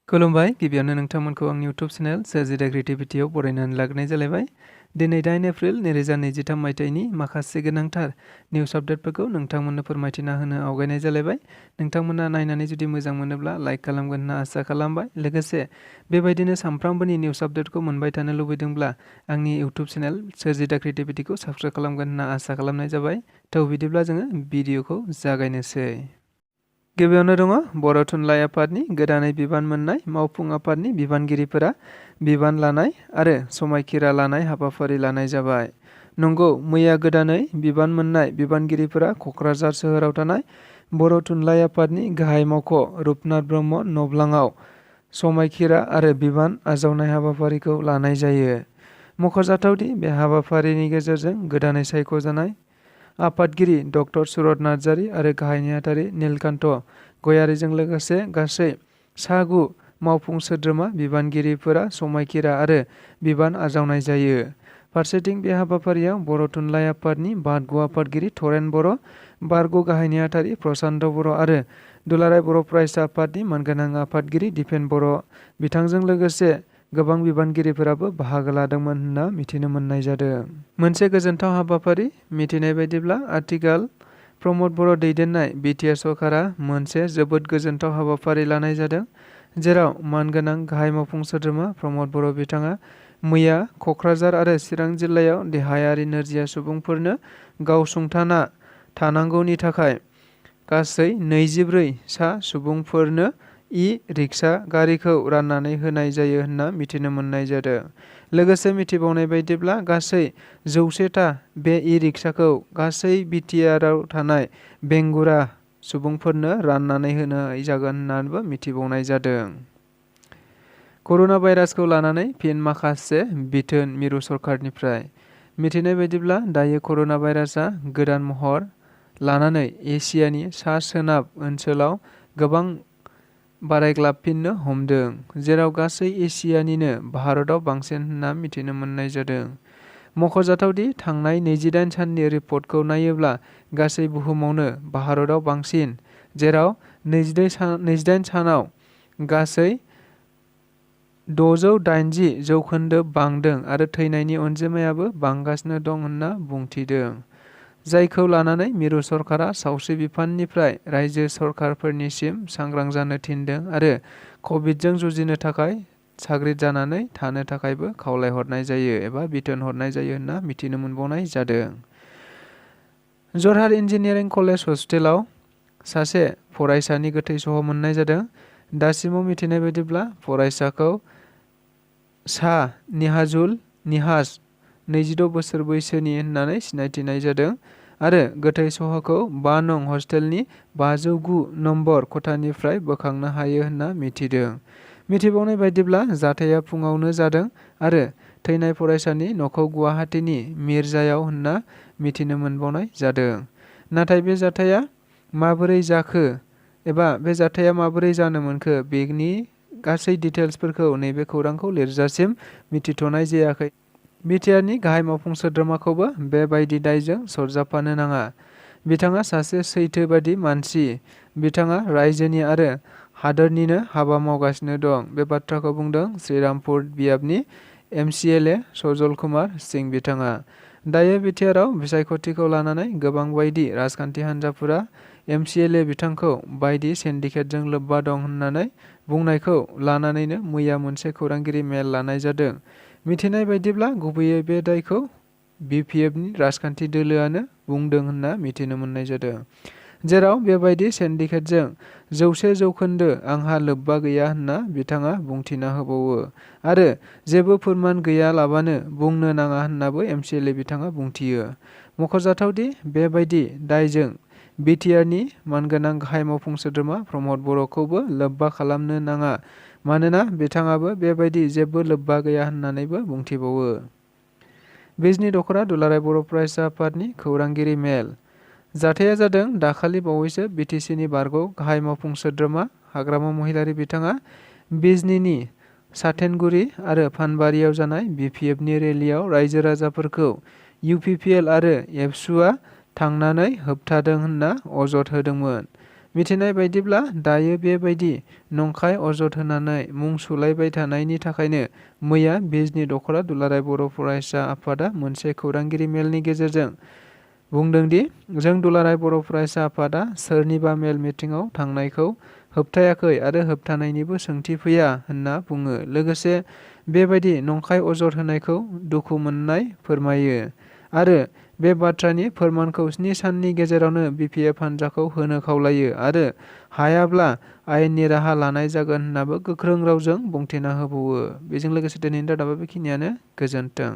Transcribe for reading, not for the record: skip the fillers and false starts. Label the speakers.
Speaker 1: खुलुमबाय गिबियावनो नोंथांमोनखौ आंनि इउटुब चेनेल सोरजिदा क्रिएटिभिटियाव बरायनानै लाग्रोनाय जालायबाय। दिनै 8 एप्रिल 2023 मायथाइनि माखासे गोनांथार निउस आपडेटफोरखौ नोंथांमोननो फोरमायथिना होनो आवगायनाय जालायबाय। नोंथांमोना नायनानै जुदि मोजां मोनोब्ला लाइक खालामगोन होनना आसा खालामबाय। लोगोसे बेबायदिनो सानफ्रामबोनि निउस आपडेटखौ मोनबाय थानो लुबैदोंब्ला आंनि इउटुब चेनेल सोरजिदा क्रिएटिभिटिखौ साबस्क्राइब खालामगोन होनना आसा खालामनाय जाबाय। बिदिब्ला जोङो भिडिअखौ जागायनोसै। गिबियावनो दङ बर' थुनलाइ आफादनि गोदानै बिबान मोननाय मावफुं आफादनि बिबानगिरिफोरा बिबान लानाय आरो समायखिरा लानाय हाबाफारि लानाय जाबाय। नंगौ, मैया गोदानै बिबान मोननाय बिबानगिरिफोरा क'क्राझार सोहोराव थानाय बर' थुनलाइ आफादनि गाहाय मावख' रुपनाथ ब्रह्म नब्लाङाव समायखिरा आरो बिबान आजावनाय हाबाफारिखौ लानाय जायो। मख'जाथावदि बे हाबाफारिनि गेजेरजों गोदानै सायख'जानाय आफादगिरि डक्टर सुरत नार्जारि आरो गाहाय नेहाथारि नीलकान्त गयारीजों लोगोसे गासै 9 मावफुं सोद्रोमा बिबानगिरिफोरा समायखिरा आरो बिबान आजावनाय जायो। फारसेथिं बे हाबाफारियाव बर' थुनलाइ आफादनि बादग' आफादगिरि थरेन बर', बारग' गाहाय नेहाथारि प्रसान्त बर' आरो दुलाराय बर' फरायसा आफादनि मानगोनां आफादगिरि दिपेन बर' बिथांजों लोगोसे गोबां बिबानगिरिफोराबो बाहागो लादोंमोन होनना मिथिनो मोननाय जादों। मोनसे गोजोनथाव हाबाफारि। मिथिनाय बायदिब्ला आथिखाल प्रमद बर' दैदेननाय बिटिआर सरकारा मोनसे जोबोद गोजोनथाव हाबाफारि लानाय जादों, जेराव मानगोनां गाहाय मावफुं सोद्रोमा प्रमद बर' बिथाङा मैया क'क्राझार आरो चिरां जिल्लायाव देहायारि नोरजिया सुबुंफोरनो गावसुंथाना थानांगौनि थाखाय गासै 24 सा सुबुंफोरनो इ-रिक्सा गारिखौ राननानै होनाय जायो होनना मिथिनो मोननाय जादों। लोगोसे मिथिबावनाय बायदिब्ला गासै 100टा बे इ-रिक्साखौ गासै बिटिआरआव थानाय बेंगुरा सुबुंफोरनो राननानै होनाय जागोन होननानैबो मिथिबावनाय जादों। कर'ना भाइरासखौ लानानै फिन माखासे बिथोन मिरु सरकारनिफ्राय। मिथिनाय बायदिब्ला दायो कर'ना भाइरासआ गोदान महर लानानै एसियानि सा-सोनाब ओनसोलाव गोबां बारायग्लाबफिननो हमदों, जेराव गासै एसियानिनो भारतआव बांसिन होनना मिथिनो मोननाय जादों। मख'जाथावदि थांनाय 28 साननि रिपर्टखौ नायोब्ला गासै बुहुमावनो भारतआव बांसिन, जेराव 28 सानाव गासै 680% बांदों आरो थैनायनि अनजिमायाबो बांगासिनो दं होनना बुंथिदों। जायखौ लानानै मिरु सरकारा सावस्रि बिफाननिफ्राय रायजो सरकारफोरनिसिम सांग्रां जानो थिनदों आरो कभिडजों जुजिनो थाखाय साग्रिद जानानै थानो थाखायबो खावलायहरनाय जायो एबा बिथोन हरनाय जायो होनना मिथिनो मोनबावनाय जादों। जरहाट इन्जिनियारिं कलेज हस्पिटालाव सासे फरायसानि गोथै सह' मोननाय जादों। दासिमाव मिथिनाय बायदिब्ला फरायसाखौ सा निहाजुल निहाज 26 बोसोर बैसोनि होननानै सिनायथिनाय जादों आरो गोथै सह'खौ 5 नं हस्टेलनि 509 नम्बर खथानिफ्राय बोखांनो हायो होनना मिथिदों। मिथिबावनाय बायदिब्ला जाथाया फुङावनो जादों आरो थैनाय फरायसानि न'खौ गुवाहाटीनि मिर्जायाव होनना मिथिनो मोनबावनाय जादों। नाथाय बे जाथाया माबोरै जाखो एबा बे जाथाया माबोरै जानो मोनखो बेनि गासै डिटेल्सफोरखौ नैबे खौरांखौ लिरजासिम मिथिथ'नाय जायाखै। बिटिआरनि गाहाय मावफुं सोद्रोमाखौबो बेबायदि दायजों सरजाबफानो नाङा। बिथाङा सासे सैथोबादि मानसि। बिथाङा रायजोनि आरो हादोरनिनो हाबा मावगासिनो दं। बे बाथ्राखौ बुंदों श्रीरामपुर बियाबनि एमसिएलए सजल कुमार सिंह बिथाङा। दायो बिटिआरआव बिसायख'थिखौ लानानै गोबां बायदि राजखान्थि हान्जाफोरा एमसिएलए बिथांखौ बायदि सिन्डिकेटजों लोब्बा दं होननानै बुंनायखौ लानानैनो मैया मोनसे खौरांगिरि मेल लानाय जादों। मिथिनाय बायदिब्ला गुबैयै बे दायखौ बिपिएफनि राजखान्थि दोलोआनो बुंदों होनना मिथिनो मोननाय जादों, जेराव बेबायदि सिन्डिकेटजों 100% आंहा लोब्बा गैया होनना बिथाङा बुंथिना होबावो आरो जेबो फोरमान गैयालाबानो बुंनो नाङा होननाबो एमसिएलए बिथाङा बुंथियो। मख'जाथावदि बेबायदि दायजों बिटिआरनि मानगोनां गाहाय मावफुं सोद्रोमा प्रमद बर'खौबो लोब्बा खालामनो नाङा, मानोना बिथाङाबो बेबायदि जेबो लोब्बा गैया होननानैबो बुंथिबावो। बिजनि दख'रा दुलाराय बर' फरायसा आफादनि खौरांगिरि मेल। जाथाया जादों दाखालि बावैसो बिटिसिनि बारग' गाहाय मावफुं सोद्रोमा हाग्रामा महिलारि बिथाङा बिजनीनि साथेनगुरि आरो फानबारियाव जानाय बिपिएफनि रेलियाव रायजो राजाफोरखौ इउपिपिएल आरो एबसुआ थांनानै होबथादों होनना अजद होदोंमोन। मिथिनाय बायदिब्ला दायो बेबायदि नंखाय अजद होनानै मुं सुलायबाय थानायनि थाखायनो मैया बिजनी दख'रा दुलाराय बर' फरायसा आफादा मोनसे खौरांगिरि मेलनि गेजेरजों बुंदों दि जों दुलाराय बर' फरायसा आफादा सोरनिबा मेल मिटिंआव थांनायखौ होबथायाखै आरो होबथानायनिबो सोंथि फैया होनना बुङो। लोगोसे बेबायदि नंखाय अजद होनायखौ दुखु मोननाय फोरमायो आरो बे बाथ्रानि फोरमानखौ 7 साननि गेजेरावनो बिपिएफ हान्जाखौ होनो खावलायो आरो हायाब्ला आयेननि राहा लानाय जागोन होननाबो गोख्रों रावजों बुंथिना होबावो। बेजों लोगोसे दिनैनि रादाबा बेखिनियानो। गोजोन्थों।